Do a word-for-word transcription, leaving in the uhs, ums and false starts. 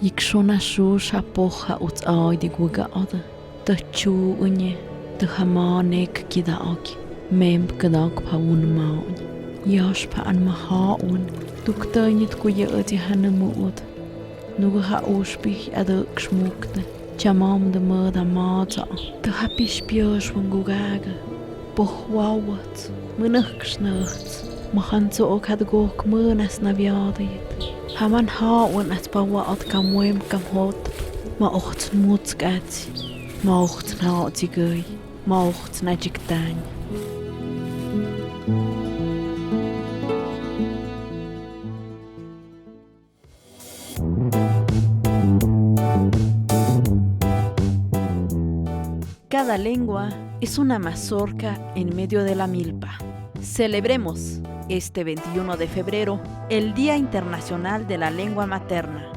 Yik sona su sapoha uts aidi guga oda. Tø chu unye, tø hama nek kida ok, mem kida ok pa un ma onye. Yas pa an ma ha un, tuk tø nyit kuye ati hanu mu ud. Nugu ha uspih adø ksmukte, chamam de møda ma za. Tø ha pish pias wan gugaga. Poh wawat, mønøk snøt, ma han so ok had gok mønas na viadit. Haman ha un at pa wa at kam wem kam hot, ma ocht mutsk atsi, ma ocht na atsi gøy, ma ocht na jik tany. Cada lengua es una mazorca en medio de la milpa. Celebremos este veintiuno de febrero el Día Internacional de la Lengua Materna.